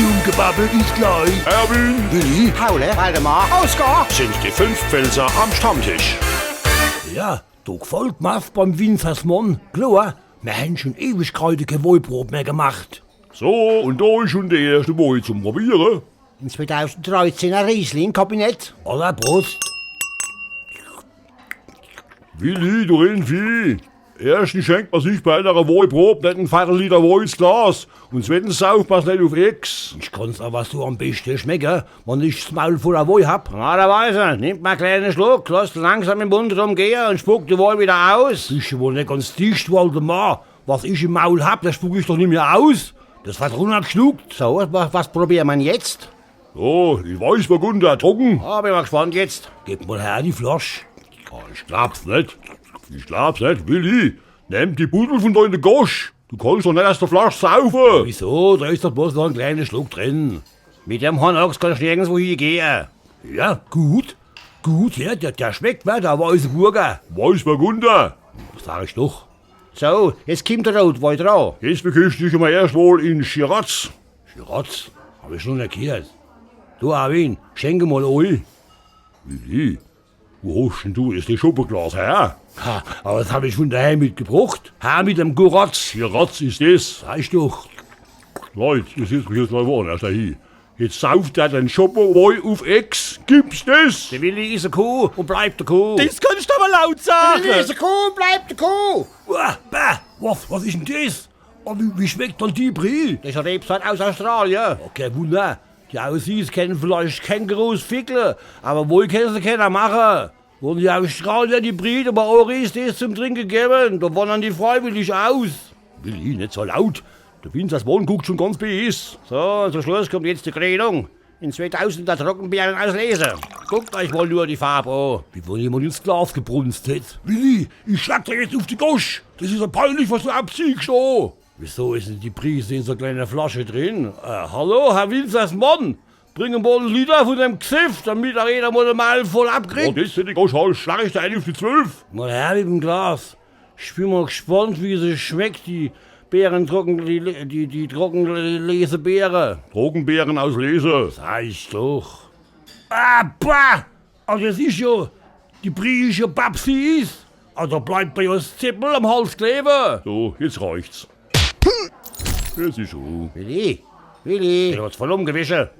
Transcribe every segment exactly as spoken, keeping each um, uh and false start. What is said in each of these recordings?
Dumm gebabbelt is glei. Erwin, Willi, Paule, Waldemar, Oskar sind die fünf Pfälzer am Stammtisch. Ja, do gfallt mer's beim Winzersmann. Klor, mer hän schun Ewigkeite kä Woiprob mehr gemacht. So, un do is schun de erschte Woi zum Probiere. En zweitausenddreizehner Riesling-Kabinett. Aller Prost. Willi, du Rindvieh. Erschtens schenkt mer sich bei enere Woiprob net en Vertel Liter Woi ins Glas. Un zwettens sauft mer's net uf Ex. Ich kann's awwer so am beschte schmecke, wann ich s Maul voller Woi hab. Normalerweise nimmt mer en klääne Schluck, losst en langsam im Mund rumgehe un spuckt de Woi widder aus. Bischt du wohl net ganz dicht, Waldemar? Was ich im Maul hab, des spuck ich doch nimmer aus. Des werd runnergschluckt. So, was, was probiere mer jetzt? Oh, die Weißburgunder trocken. Ah, bin mol gspannt jetzt. Geb mol her die Flasch. Ah, ich glaab's net. Ich glaab's net, Willi. Nemm die Buddel vun deine Gosch. Du kannsch doch net aus de Flasch saufe. Wieso? Do is doch bloß noch en klääne Schluck drin. Mit dem Hornochs kannsch nirgendswo hiegehe. Ja, gut. Gut, ja, der, der schmeckt mer, der Weißburgunder. Weißburgunder. Sag ich doch. So, jetzt kimmt de Rotwoi dra. Jetzt bekischt dich mol erscht mol in Shiraz. Shiraz? Hab ich noch net gheert. Du, Erwin, schenk mol ei. Willi, wo hosch dann du jetzt des Schoppeglas her? Ha, awwer des hab ich vun dehääm mitgebrocht. Her mit dem Guratz. Shiraz is des. Sag ich doch. Leit, ihr setzt mich jetzt mol woannerscht hie. Jetzt sauft er de Schoppe Woi uf Ex. Gibt's des? De Willi is e Kuh un bleibt e Kuh. Des kannsch awwer laut sage. De Willi is e Kuh un bleibt e Kuh. Uah, bäh, was, was is dann des? Oh, wie, wie schmeckt dann die Brie? Des is e Rebsort aus Australie. Oh, kä Wunner. Die Aussies kenne vielleicht Kängurus fickle, awwer Woi kenne se kenner mache. Wann die Australier die Briede bei Oris des zum Trinke gewwe, do wannern die freiwillig aus. Willi, net so laut. De Winzersmann guckt schun ganz bees. So, zum Schluss kummt jetzt die Krönung. En zweetausender Trockenbeere aus Lese. Guckt eich mol nur die Farb an. Wie wann jemand ins Glas gebrunzt hätt. Willi, ich schlag der jetzt uf die Gosch. Des is jo peinlich, was du abziehsch do. Wieso is dann die Brie in so e klääner Flasche drin? Äh, hallo, Herr Winzersmann? Bring mol en Liter vun dem Gsiff, damit ach eener mol e Maul voll abkriegt. Oh, des is die Gosch, schlag ich der ääni uf die Zwölf. Mol her mit em Glas. Ich bin mol gspannt, wie se schmeckt, die Beere, trocken, die, die, die Trockenlesebeere. Trockenbeere aus Lese. Sag ich doch. Ah, bah! Awwer des is jo, die Brie is jo babsieß. Awwer do bleibt mer jo es Zeppel am Hals klewwe. So, jetzt reicht's. Jetzt is Ruh. Willi, Willi, der hot's voll umgewische.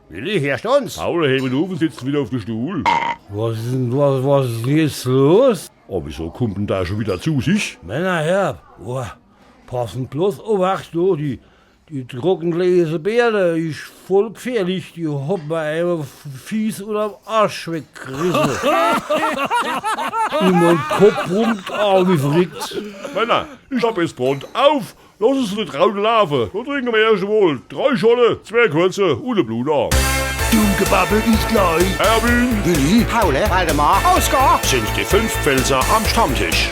Willi, heerscht uns? Paul, heb en uf un setz en widder uf de Stuhl. Was is dann, was, was is dann jetzt los? Oh, wieso kummt dann der schun widder zu sich? Männer, her. Boah, passen bloß uf, ach du, die, die Trockenlesebeere is voll gfährlich, die hot mer äfach fies unnerm Arsch weggerisse. Un mei Kopp brummt ach wie verrickt. Männer, ich hab jetzt Brand uf. Loss uns de Traute laafe. Do trinke mer erscht mol drei Schorle, zwää Kurze un e Bluna. Dumm gebabbelt is glei. Erwin, Willi, Paule, Waldemar, Oskar sind die fünf Pfälzer am Stammtisch.